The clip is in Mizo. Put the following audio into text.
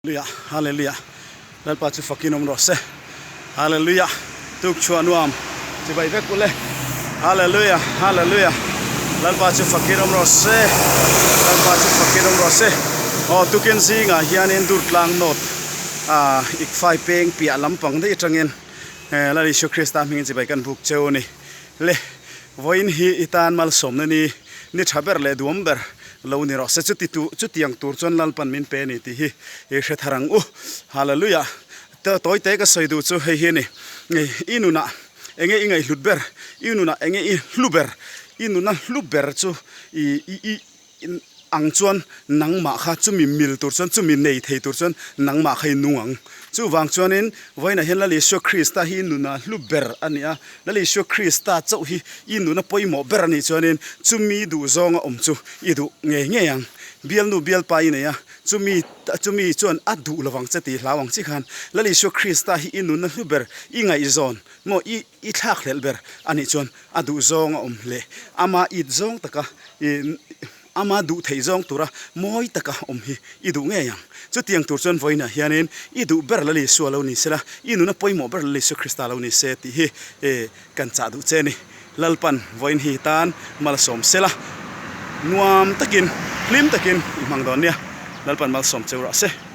Hallelujah Hallelujah Lalpa chu fakin awm rawh se Hallelujah tuk chhuah nuam chibai vek ule Hallelujah Hallelujah Lalpa chu fakin awm rawh se Lalpa chu fakin awm rawh se aw tukin zingah hianin Durtlang North ah Ikfai peng piah lampang daih atangin Lal Isua Krista hmingin chibai kan buk cheu a ni le vawiin hi i tan malsawmna ni ni tha ber leh duam ber lo ni rawh se chuti tu chutiang tur chuan Lalpan min pe a ni tih hi i hre thar ang u. Hallelujah! Tawi te ka sawi duh chu hei hi a ni, i nunah enge i ngaihhlut ber, i nunah enge i hlu ber, i nuna hlu ber chu i i ang chuan nangmah kha chumi mil tur chuan chumi nei thei tur chuan nangmah kha i nung ang. Chuvang chuanin vawiinah hian Lal Isua Krista hi i nuna hlu ber a ni a, Lal Isua Krista chauh hi i nuna pawimawh ber a nih chuanin chumi duhzawnga awm chu i duh ngei ngei ang. Bialnu bialpa i nei a, chumi chumi chuan a duh lovang che tih hlau ang chi khan Lal Isua Krista hi i nuna hlu ber i ngaihzawn maw i i thlakhlelh ber a nih chuan a duh zawng a awm hle. Ama it zawng taka i ama duh theih zawng tura mawi taka awm hi i duh ngei ang. Chutiang tur chuan vawiinah hianin i duh ber Lal Isua lo ni sela, i nuna pawimawh ber Lal Isua Krista lo ni se tih hi kan chah duh che a ni. Lalpan vawiin hi tan malsawm sela, nuam takin, hlim takin i hmang dawn nia. Lalpan malsawm cheu rawh se.